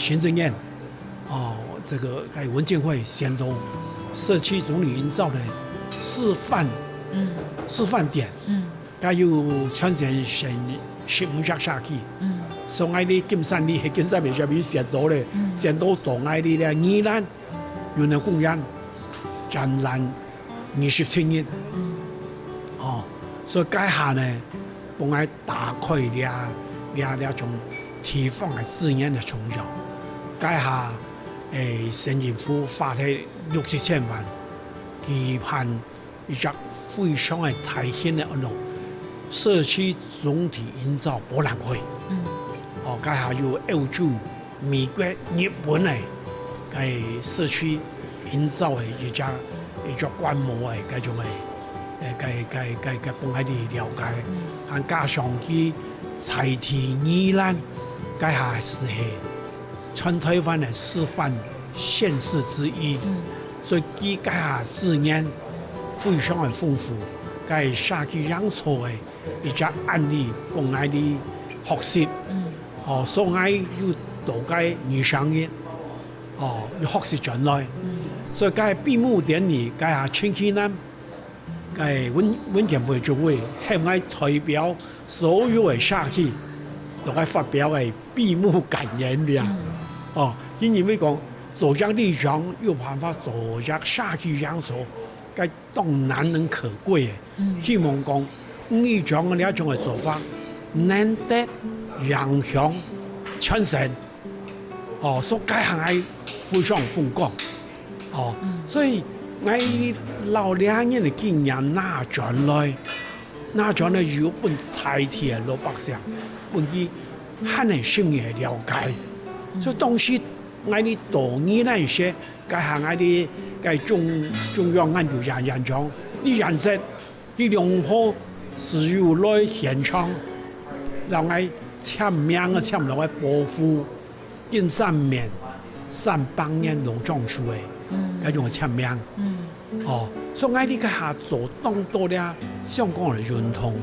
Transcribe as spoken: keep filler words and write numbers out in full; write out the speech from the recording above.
行政院，哦，這個該文建會選到社區總體營造个示範，嗯示範點，嗯該有全省選十五隻社區，嗯所以𠊎哩金山哩係金山面上面選到咧，嗯選到做𠊎哩咧宜蘭，有那公園展覽二十七日，嗯哦，所以該下呢，幫𠊎打開這這這種地方个資源个重要。該下，誒，省政府發个六七千萬，舉辦一隻非常个大型个安到社區總體營造博覽會。嗯哦，該下有歐洲、美國、日本个該社區營造个一隻一隻觀摩个該種个，誒，該該該該幫𠊎哩了解，還加上佢在地宜蘭，該下係全台灣个示範縣市之一，嗯所以佢該下資源非常个豐富，該社區營造个一隻案例，幫𠊎哩學習。嗯哦，所以𠊎又到該二三日，哦，又學習轉來。嗯所以該閉幕典禮，該下星期三，該文文建會主委喊𠊎代表所有个社區，到該發表个閉幕感言了。嗯哦，因為講做隻里長有辦法做隻社區營造，該當難能可貴个。嗯希望講里長个這種个做法，能得影響全省。哦，所以該下𠊎非常風光。哦，嗯所以𠊎摎這人个經驗拿轉來，拿轉來又分在地个老百姓，分佢還能深入个了解。所以當時𠊎哩到宜蘭市，該下𠊎哩該中中央研究院院長李遠哲，佢兩號係有來現場，摎𠊎簽名个簽落來保護金山面三百年老樟樹个，嗯該種个簽名。嗯哦，所以𠊎哩該下做當多這相關个運動。